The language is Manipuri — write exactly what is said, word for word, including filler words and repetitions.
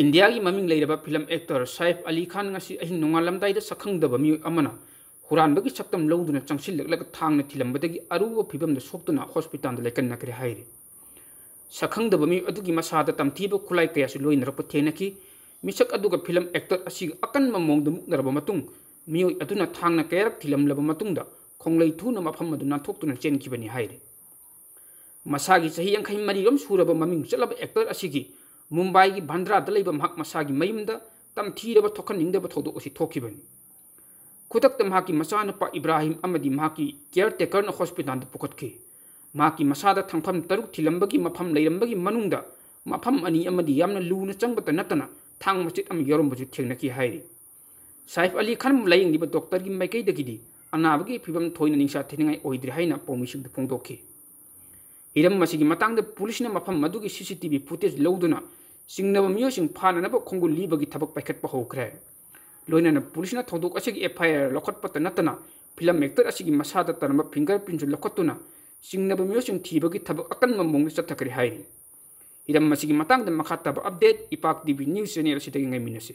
ꯏꯟꯗꯤꯌꯥꯒꯤ ꯃꯃꯤꯡ ꯂꯩꯔꯕ ꯐꯤꯂꯝ ꯑꯦꯛꯇꯔ ꯁꯥꯏꯐ ꯑꯂꯤ ꯈꯥꯟ ꯉꯁꯤ ꯑꯍꯤꯡ ꯅꯣꯡꯉꯥꯜꯂꯝꯗꯥꯏꯗ ꯁꯛꯈꯪꯗꯕ ꯃꯤꯑꯣꯏ ꯑꯃꯅ ꯍꯨꯔꯥꯟꯕꯒꯤ ꯁꯛꯇꯝ ꯂꯧꯗꯨꯅ ꯆꯪꯁꯤꯜꯂꯛꯂꯒ ꯊꯥꯡꯅ ꯊꯤꯜꯂꯝꯕꯗꯒꯤ ꯑꯔꯨꯕ ꯐꯤꯕꯝꯗ ꯁꯣꯛꯇꯨꯅ ꯍꯣꯁꯄꯤꯇꯥꯜꯗ ꯂꯥꯏꯀꯠꯅꯈ꯭ꯔꯦ ꯍꯥꯏꯔꯤ꯫ ꯁꯛꯈꯪꯗꯕ ꯃꯤꯑꯣꯏ ꯑꯗꯨꯒꯤ ꯃꯁꯥꯗ ꯇꯝꯊꯤꯕ ꯈꯨꯠꯂꯥꯏ ꯀꯌꯥꯁꯨ ꯂꯣꯏꯅꯔꯛꯄ ꯊꯦꯡꯅꯈꯤ꯫ ꯃꯤꯁꯛ ꯑꯗꯨꯒ ꯐꯤꯂꯝ ꯑꯦꯛꯇꯔ ꯑꯁꯤꯒ ꯑꯀꯟꯕ ꯃꯑꯣꯡꯗ ꯃꯨꯛꯅꯔꯕ ꯃꯇꯨꯡ, ꯃꯤꯑꯣꯏ ꯑꯗꯨꯅ ꯊꯥꯡꯅ ꯀꯌꯥꯔꯛ ꯊꯤꯜꯂꯝꯂꯕ ꯃꯇꯨꯡꯗ ꯈꯣꯡꯂꯩ ꯊꯨꯅ ꯃꯐꯝ ꯑꯗꯨ ꯅꯥꯟꯊꯣꯛꯇꯨꯅ ꯆꯦꯟꯈꯤꯕꯅꯤ ꯍꯥꯏꯔꯤ꯫ ꯃꯁꯥꯒꯤ ꯆꯍꯤ ꯌꯥꯡꯈꯩ ꯃꯔꯤꯔꯣꯝ ꯁꯨꯔꯕ ꯃꯃꯤꯡ ꯆꯠꯂꯕ ꯑꯦꯛꯇꯔ ꯑꯁꯤꯒꯤ ꯃꯨꯝꯕꯥꯏꯒꯤ ꯕꯥꯟꯗ꯭ꯔꯥꯗ ꯂꯩꯕ ꯃꯍꯥꯛ ꯃꯁꯥꯒꯤ ꯃꯌꯨꯝꯗ ꯇꯝꯊꯤꯔꯕ ꯊꯣꯛꯍꯟꯅꯤꯡꯗꯕ ꯊꯧꯗꯣꯛ ꯑꯁꯤ ꯊꯣꯛꯈꯤꯕꯅꯤ꯫ ꯈꯨꯗꯛꯇ ꯃꯍꯥꯛꯀꯤ ꯃꯆꯥꯅꯨꯄꯥ ꯏꯕ꯭ꯔꯥꯍꯤꯝ ꯑꯃꯗꯤ ꯃꯍꯥꯛꯀꯤ ꯀꯤꯌꯔ ꯇꯦꯀꯔꯅ ꯍꯣꯁꯄꯤꯇꯥꯜꯗ ꯄꯨꯈꯠꯈꯤ꯫ ꯃꯍꯥꯛꯀꯤ ꯃꯁꯥꯗ ꯊꯥꯡꯐꯝ ꯇꯔꯨꯛ ꯊꯤꯜꯂꯝꯕꯒꯤ ꯃꯐꯝ ꯂꯩꯔꯝꯕꯒꯤ ꯃꯅꯨꯡꯗ ꯃꯐꯝ ꯑꯅꯤ ꯑꯃꯗꯤ ꯌꯥꯝꯅ ꯂꯨꯅ ꯆꯪꯕꯇ ꯅꯠꯇꯅ ꯊꯥꯡ ꯃꯆꯦꯠ ꯑꯃ ꯌꯥꯎꯔꯝꯕꯁꯨ ꯊꯦꯡꯅꯈꯤ ꯍꯥꯏꯔꯤ꯫ ꯁꯥꯏꯐ ꯑꯂꯤ ꯈꯥꯟꯕꯨ ꯂꯥꯌꯦꯡꯂꯤꯕ ꯗꯣꯛꯇꯔꯒꯤ ꯃꯥꯏꯀꯩꯗꯒꯤꯗꯤ ꯑꯅꯥꯕꯒꯤ ꯐꯤꯕꯝ ꯊꯣꯏꯅ ꯅꯤꯡꯁꯥ ꯊꯤꯅꯤꯡꯉꯥꯏ ꯑꯣꯏꯗ꯭ꯔꯦ ꯍꯥꯏꯅ ꯄꯥꯎꯃꯤꯁꯤꯡꯗ ꯐꯣꯡꯗꯣꯛꯈꯤ꯫ ꯍꯤꯔꯝ ꯑꯁꯤꯒꯤ ꯃꯇꯥꯡꯗ ꯄꯨꯂꯤꯁꯅ ꯃꯐꯝ ꯑꯗꯨꯒꯤ ꯁꯤ ꯁꯤ ꯇꯤ ꯚꯤ ꯐꯨꯇꯦꯖ ꯂꯧꯗꯨꯅ ꯆꯤꯡꯅꯕ ꯃꯤꯑꯣꯏꯁꯤꯡ ꯐꯥꯅꯅꯕ ꯈꯣꯡꯒꯨꯜ ꯂꯤꯕꯒꯤ ꯊꯕꯛ ꯄꯥꯏꯈꯠꯄ ꯍꯧꯈ꯭ꯔꯦ꯫ ꯂꯣꯏꯅꯅ ꯄꯨꯂꯤꯁꯅ ꯊꯧꯗꯣꯛ ꯑꯁꯤꯒꯤ ꯑꯦꯐ ꯑꯥꯏ ꯑꯥꯔ ꯂꯧꯈꯠꯄꯇ ꯅꯠꯇꯅ ꯐꯤꯂꯝ ꯑꯦꯛꯇꯔ ꯑꯁꯤꯒꯤ ꯃꯁꯥꯗ ꯇꯥꯔꯝꯕ ꯐꯤꯡꯒꯔ ꯄ꯭ꯔꯤꯟꯁꯨ ꯂꯧꯈꯠꯇꯨꯅ ꯆꯤꯡꯅꯕ ꯃꯤꯑꯣꯏꯁꯤꯡ ꯊꯤꯕꯒꯤ ꯊꯕꯛ ꯑꯀꯟꯕ ꯃꯑꯣꯡꯗ ꯆꯠꯊꯈ꯭ꯔꯦ ꯍꯥꯏꯔꯤ꯫ ꯍꯤꯔꯝ ꯑꯁꯤꯒꯤ ꯃꯇꯥꯡꯗ ꯃꯈꯥ ꯇꯥꯕ ꯑꯞꯗꯦꯠ ꯏꯄꯥꯛ ꯇꯤ ꯚꯤ ꯅ꯭ꯌꯨꯁ ꯆꯦꯅꯦꯜ ꯑꯁꯤꯗꯒꯤ ꯉꯥꯏꯃꯤꯟꯅꯁꯤ꯫